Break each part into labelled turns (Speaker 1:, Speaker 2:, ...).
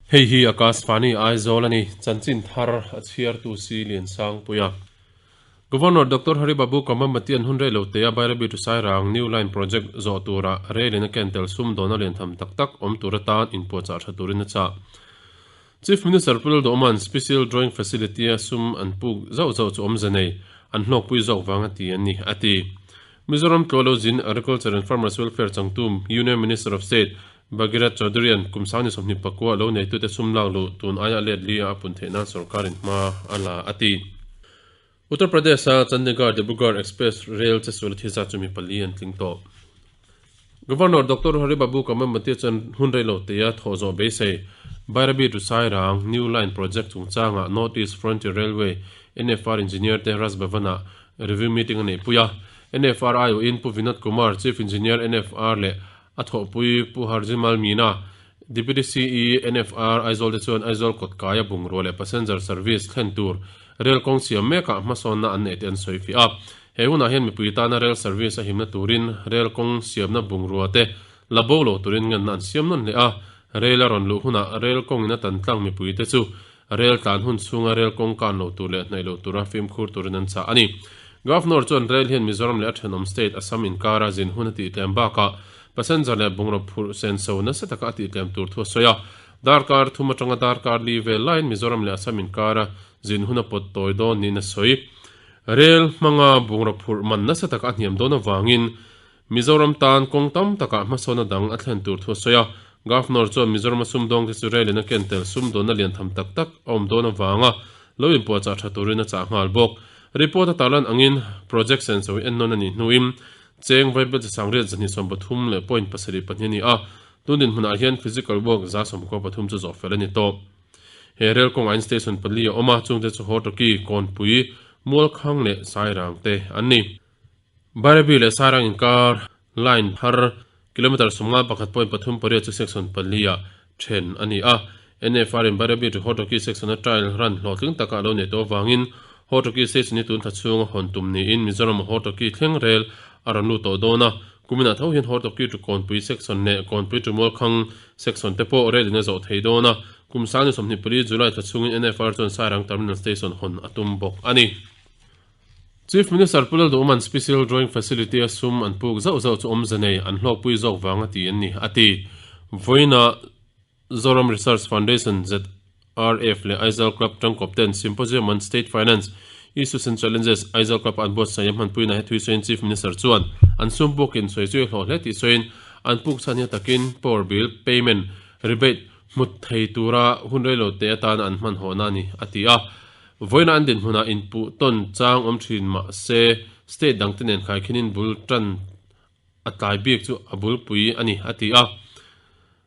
Speaker 1: Hei hi Akashvani Aizawl a ni, chanchin thar a chhiartu si Liansangpuia. Governor Doctor Hari Babu Kambhampati-a'n hun rei lo tea Bairabi to Sairang New Line Project zawh tura rel in a ken tel sum dawna lian tham tak tak awm tur atan inpuahchah tha turin a chah. Chief Minister Pu Lalduhawma'n Special Drawing Facility-a sum an puk zauh zauh chu awmze nei an hlawkpui zawk vang a ti a ni, a ti. Mizoram Tlualo Zin Agriculture and Farmers Welfare changtu Union Minister of State Bhagirath Chaudhary-a'n kum 29 lo neitute sum lak luh tun aia let li a pun theih nan sorkarin hma a la, a ti. Uttar Pradesh-a Chandigarh-Dibrugarh Express rail chesual thi zat chu mi pali an tling tawh. Governor Doctor Hari Babu Kambhampati chuan hun rei lo tia thawh zawh beisei Bairabi to Sairang New Line Project chungchangah North East Frontier Railway, NFR, Engineer te Raj Bhavan-ah review meeting a neihpui a. NFR aiawhin Pu Vinod Kumar, Chief Engineer, NFR leh A thawhpui Pu Harjimal Meena, Deputy CE, NFR, Aizawl te chuan Aizawl kawtkaia bungrua leh passenger service thlen tur rel kawng siam mekah hmasawnna an neih te an sawi fiah a. He hunah hian mipui tana rel service a himna turin rel kawng siamna bungrua te la bo lo turin ngenna an siam nawn leh a. Rel a rawn luh hunah rel kawngin a tan tlang mipui te chu Rel tlan hun chhunga rel kawng kan lo tur leh hnaih lo tura fimkhur turin an chah a ni. Governor chuan rel hian Mizoram leh a thenawm state Assam inkara zin hun a tihtlem bakah passenger leh bungraw phurh senso nasa taka a tihtlem tur thu a sawi a. Darkar thum atanga darkar li vel laiin Mizoram leh Assam inkara zin hun a pawt tawi dawn niin a sawi. Rel hmanga bungraw phurh man nasa taka a hniam dawn avangin Mizoram tan kawng tam takah hmasawnna dang a thlen tur thu a sawi a. Governor chuan Mizorama sumdawngte chu relin a ken tel sumdawnna lian tham tak tak a awm dawn avanga lo inpuahchah tha turin a chah nghal bawk. Report a tarlan angin project senso hi ennawn a nih hnuin cheng vaibel chi sangriat 293.72 a ni a, tun dinhmunah hian physical work 94% chu zawh fel a ni tawh. He rel kawngah in station pali a awm a, chungte chu Hortoki, Kawnpui, Mualkhang leh Sairang te an ni. Bairabi leh Sairang inkar line thar kilometre 51.38 chu section pali ah then a ni a. NFR in Bairabi to Hortoki section a trial run hlawhtling taka a lo nei tawh avangin Hortoki station hi tun thla chhunga hawn tum niin Mizoram a Hortoki thleng rel a rawn lut tawh dawn a. Kuminah tho hian Hortoki to Kawnpui section leh Kawnpui to Mualkhang section te pawh rel in a zawh thei dawn a. Kum 2024 July thla chhungin NFR chuan Sairang Terminal Station hawn a tum bawk a ni. Chief Minister Pu Lalduhman Special Drawing Facility a sum an puk zauh zauh chu awmze nei an hlawkpui zawk vang a ti an ni, a ti. Vawiina Zoram Research Foundation, ZRF, leh Aizawl Club tangkawp ten Symposium on State Finance, Issues and Challenges Aizawl Club a an buatsaih a hmanpuina he thui sawiin Chief Minister chuan an sum pukin sawi chu i hlawh hle tih sawiin an puk chhan hi a takin Power Bill Payment Rebate hmut thei tura hun reilo te atana an hmanhawhna a ni, a ti a. Vawiina an dinhmunah inpuh tawn chang awm thin mah se state dangte nen khaikhinin bul tan a tlai bik chu a bulpui a ni, a ti a.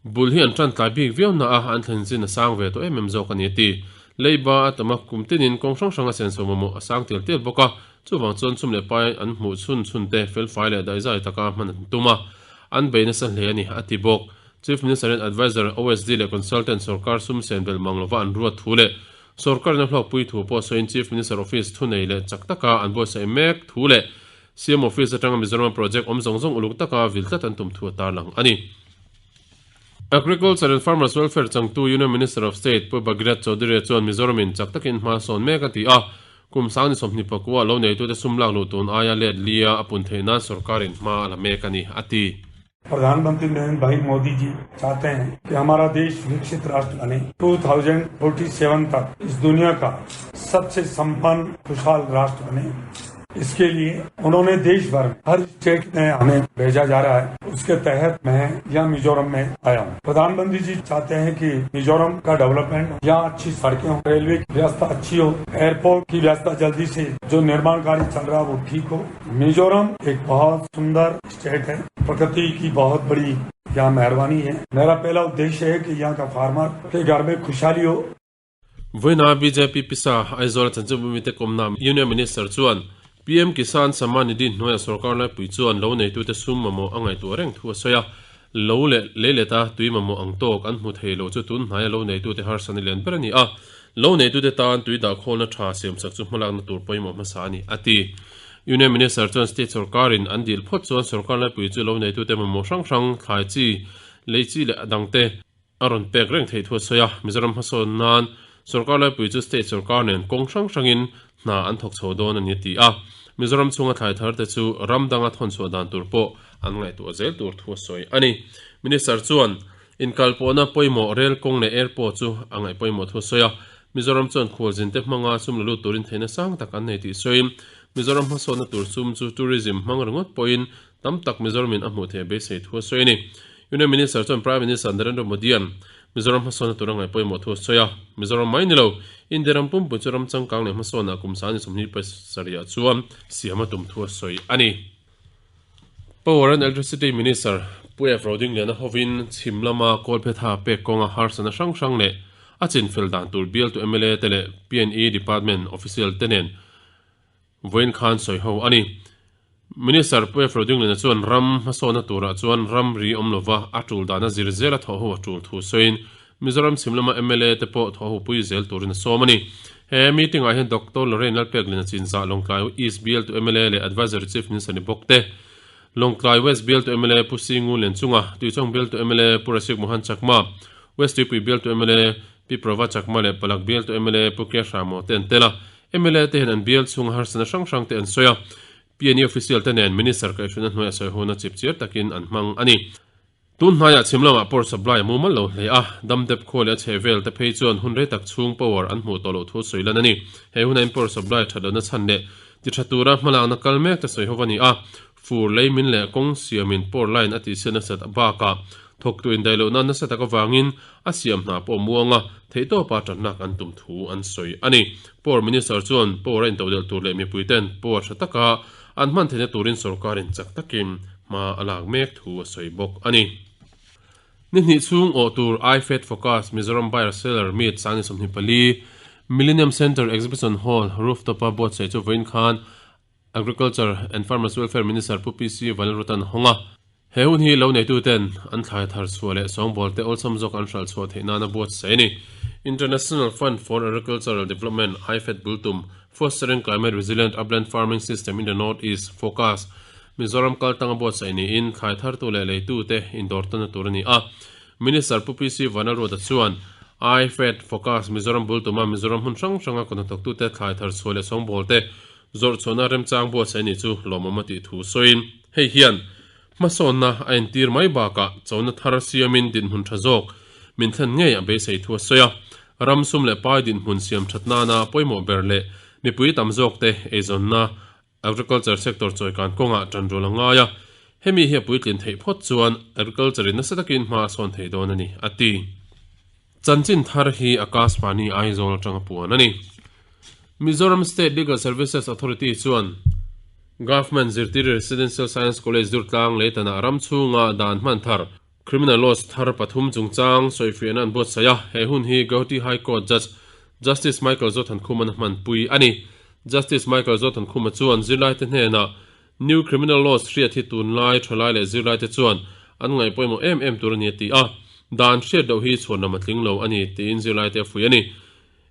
Speaker 1: Bul hi an tan tlai bik viau na a, an thlen chin a sang ve tawh em em zawk a ni, a ti. Leiba a tam a, kum tinin kawng hrang hranga senso mamawh a sang tial tial bawk a, chuvang chuan chhum leh pai an hmuh chhun chhun te felfai leh daihzai taka hman an tum a, an bei nasa hle a ni, a ti bawk. Chief Minister hian Adviser, OSD leh Consultant sorkar sum sen belh mang lova an ruat thu leh Sorkarin a hlawkpui thu pawh sawiin Chief Minister Office thunei leh chak taka an buatsaih mek thu leh CM Office atanga Mizoram project awm zawng zawng uluk taka vil tlat an tum thu a tarlang a ni. Agriculture and Farmers Welfare changtu Union Minister of State Pu Bhagirath Chaudhary chuan Mizoramin chak takin hma sawn mek a ti a, kum 2029 lo neitute sum lak luh tun aia let lia a pun theih nan sorkarin hma a la mek a ni, a ti.
Speaker 2: प्रधानमंत्री नरेंद्र भाई मोदी जी चाहते हैं कि हमारा देश विकसित राष्ट्र बने 2047 तक इस दुनिया का सबसे संपन्न खुशहाल राष्ट्र बने इसके लिए उन्होंने देश भर में हर स्टेट में हमें भेजा जा रहा है उसके तहत मैं यहाँ मिजोरम में आया हूँ प्रधानमंत्री जी चाहते हैं कि मिजोरम का डेवलपमेंट यहाँ अच्छी सड़कें हो रेलवे की व्यवस्था अच्छी हो एयरपोर्ट की व्यवस्था जल्दी से जो निर्माण कार्य चल रहा है वो ठीक हो मिजोरम एक बहुत सुंदर स्टेट है प्रकृति की बहुत बड़ी यहाँ मेहरबानी है मेरा पहला उद्देश्य है कि यहाँ का फार्मर के घर में खुशहाली हो
Speaker 1: Vawiina BJP pisa Aizawl chanchinbu mite kawmna Union Minister chuan PM Kisan Samman Nidhi hnuaia sorkar laipui chuan lo neitute sum mamawh a ngaihtuah reng thu a sawi a, lo leh leileta tui mamawh ang tawk an hmu thei lo chu tun hnaia lo neitute harsatna lian ber a ni a, lo neitute tan tui dahkhawlna tha siamsak chu hmalakna tur pawimawh hmasa a ni, a ti. Union Minister chuan state sorkarin an dil phawt chuan sorkar laipui chu lo neitute mamawh hrang hrang, thlai chi, lei chi leh a dangte. a rawn pek reng theih thu a sawi a. Mizoram hmasawn nan sorkar laipui chu state sorkar nen kawng hrang hrangin hna an thawk chho dawn a ni a ti a. Mizoram chhunga thlai thar te chu ram danga thawn chhuah dan tur pawh an ngaihtuah zel tur thu a sawi a ni. Minister chuan inkalpawhna pawimawh rel kawng leh airport chu a ngaih pawimawh thu a sawi a. Mizoram chuan khualzin te hmanga sum la lut turin theihna sang tak an nei tih sawiin Mizoram hmasawnna tur sum chu tourism hmang ringawt pawhin tam tak Mizoramin a hmuh theih a beisei thu a sawi a ni. Union Minister chuan Prime Minister Narendra Modi-a'n Mizoram hmasawnna tur a ngaih pawimawh thu a sawi a. Mizoram mai ni lo, India ram pumpui chu ram changkang leh hmasawnah kum sani 27 ah chuan siam a tum thu a sawi a ni. Power and Electricity Minister Pu F. Rodingliana hovin chhim lama Kawlphetha pek kawnga harsatna hrang hrang leh a chinfel dan tur bialtu mla te leh PNE Department official te nen Vawiin khan sawi ho a ni. Minister Pu F. Rodingliana chuan ram hmasawnna turah chuan ramri awm lova a tul dana zir zela thawh ho a tul thu sawiin Mizoram chhim lama mla te pawh thawh ho pui zel turin a sawm a ni. He meeting ah hian Doctor Lorraine Lalpeklina Chinzah Lawngtlai East bialtu mla leh Advisory Chief Minister ni bawk te, Lawngtlai West bialtu mla Pu Singu Lianchunga, Tuichawng bialtu mla Pu Rasik Mohan Chakma, West Tuipui bialtu mla Pi Prova Chakma leh Palak bialtu mla Pu Kia Hramo te an tel a. Mla te hian an bial chhunga harsatna hrang hrang te an sawi a, PNE official te nen Minister kaihhruaina hnuaia sawi huna chip chiar takin an hmang a ni. Tun hnaiah chhim lamah power supply a mumal lo hle a, dam dep khua leh a chheh vel te phei chuan hun rei tak chhung power an hmuh tawh loh thu sawi lan a ni. He huna in power supply that lohna chhan leh ti tha tura hmalakna kal mek te sawi ho a ni a, Fur lei min leh kawng siamin power line a tihsiat nasat bakah thawktu indaih lohna nasa tak avangin a siam hna pawh muang a, theihtawpa tannak an tum thu an sawi a ni. Power Minister chuan power a intodelh tur leh mipuiten power tha taka an hman theihna turin sorkarin chak takin hma a lak mek thu a sawi bawk a ni. Ni hnih chhung awh tur IFED Focus Mizoram Buyer Seller Meet 2024 Millennium Centre Exhibition Hall Rooftop-a buatsaih chu vawiin khan Agriculture and Farmers Welfare Minister Pu PC Vanlalrutan hawng a. He hun hi lo neituten an thlai thar chhuah leh sawngbawl te awlsam zawk an hralh chhuah theih nana buatsaih a ni. International Fund for Agricultural Development, IFAD, bultum, Fostering Climate Resilient Upland Farming System in the North East, Focus, Mizoram kal tanga buatsaih niin thlai thartu leh leitute indawr tawna tur a ni a. Minister Pu PC Vanlalruata chuan IFAD, Focus, Mizoram bultuma Mizoram hmun hrang hranga kawhnathawktute thlai thar chhuah leh sawngbawl te Zawrh chhuahna remchang buatsaih ni chu lawmawm a tih thu sawiin, hei hian hmasawnna a entir mai bakah chona thar siamin dinhmun tha zawk min thlen ngei a beisei thu a sawi a. Ram sum leh pai dinhmun siam that nana pawimawh ber leh mipui tam zawkte eizawnna agriculture sector chawikan kawngah tanrual a ngai a, hemi hi a puitlin theih phawt chuan agriculture in nasa takin hma a sawn thei dawn a ni, a ti. Chanchin thar hi Akashvani Aizawl atanga puan a ni. Mizoram State Legal Services Authority chuan Government Zirtiri Residential Science College Durtlang Leitanah ram chhunga dan hman thar Criminal Laws thar pathum chungchang sawifiahna an buatsaih a, he hun hi Guwahati High Court Judge Justice Michael Zothankhuma hmanpui a ni. Justice Michael Zothankhuma chuan zirlaite hnenah New Criminal Laws hriat hi tunlai thalai leh zirlaite chuan an ngaih pawimawh em em tur a ni a ti a, dan hriat loh hi chhuanlam a tling lo a ni tiin zirlaite a fuih a ni.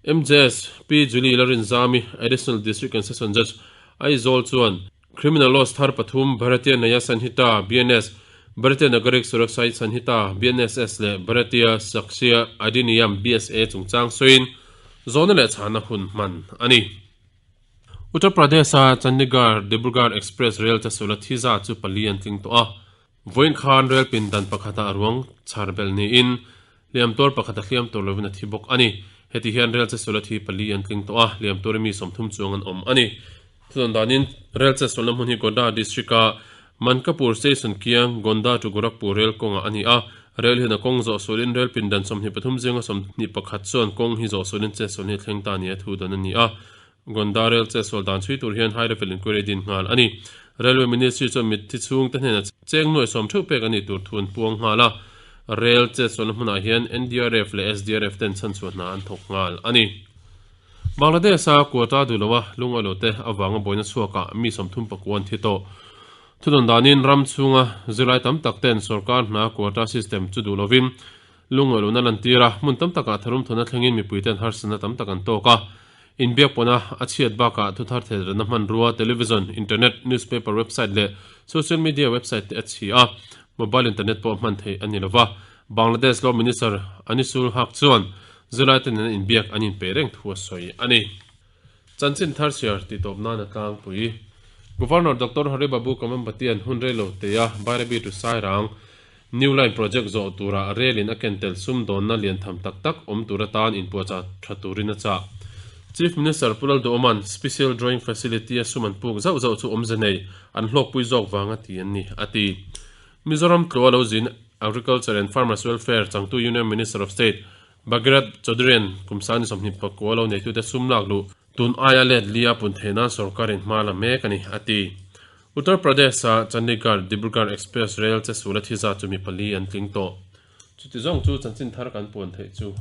Speaker 1: MJS Pi Julie Larinzami, Additional District and Session Judge, Aizawl chuan Criminal Laws thar pathum Bharatiya Nyaya Sanhita, BNS, Bharatiya Nagarik Suraksha Sanhita, BNSS, leh Bharatiya Sakshya Adhiniyam, BSA, chungchang sawiin zawhna leh chhahna hun hman a ni. Uttar Pradesh-a Chandigarh-Dibrugarh Express rel chasula thi za chu pali an tling tawh a. Vawiin khan rel pindan pakhatah ruang chhar belh niin hliam tuar pakhat a hliam tur lovin a thi bawk a ni. Heti hian rel chasula thi pali an tling tawh a, hliam tuari mi 30 chuang an awm a ni. Thudawn danin rel chasula hmun hi Gonda district-a Mankapur station kiang Gonda to Gorakhpur rel kawngah a ni a. Rel hian a kawng zawh sualin rel pindan 23 zinga 21 chuan kawng hi zawh sualin chetsual hi a thleng ta nia thudawn a ni a. Gonda rel chetsual dan chhui tur hian high level inquiry din nghal a ni. Railway Ministry chuan mitthi chhungte hnenah cheng nuai sawm theuh pek a nih tur thu an puang nghal a. Rel chetsualna hmunah hian NDRF leh SDRF ten chhanchhuah hna an thawk nghal a ni. Bangladesh-a quota duh loa lungawilote avanga buaina chhuakah mi 34 an thi tawh. Thudawn danin ram chhunga zirlai tam tak ten sorkar hna quota system chu duh lovin Lungawilohna lantir a, hmun tam takah tharum thawhna thlengin mipuiten harsatna tam tak an tawk a. Inbiak pawhna a chhiat bakah thuthar theihna hmanrua, television, internet, newspaper website leh social media website te a chhi a, mobile internet pawh hman theih a ni lo va. Bangladesh Law Minister Anisul Haq chuan zirlaite nena inbiak an inpeih reng thu a sawi a ni. Chanchin thar chhiar tih tawp nan a tlangpui. Governor Doctor Hari Babu Kamambatian hun rei lo teia Bairabi to Sairang New Line Project zawh tura rel in a ken tel sumdawnna lian tham tak tak awm tur atan inpuahchah tha turin a chah. Chief Minister Pu Lalduhawma'n Special Drawing Facility a sum an puk zauh zauh chu awmze nei an hlawkpui zawk vang a ti an ni, a ti. Mizoram tlua lo zin Agriculture and Farmers Welfare changtu Union Minister of State Bhagirath Chaudhary-a'n kum sani 29 lo neitute sum lak luh tun aia let lia pun theih nan sorkarin hma la mek a ni, a ti. Uttar Pradesh-a Chandigarh Dibrugarh Express Rail che sul a thi zat chu mi pali an tling tawh. Chuti zawng chu chanchin thar kan puan theih chu.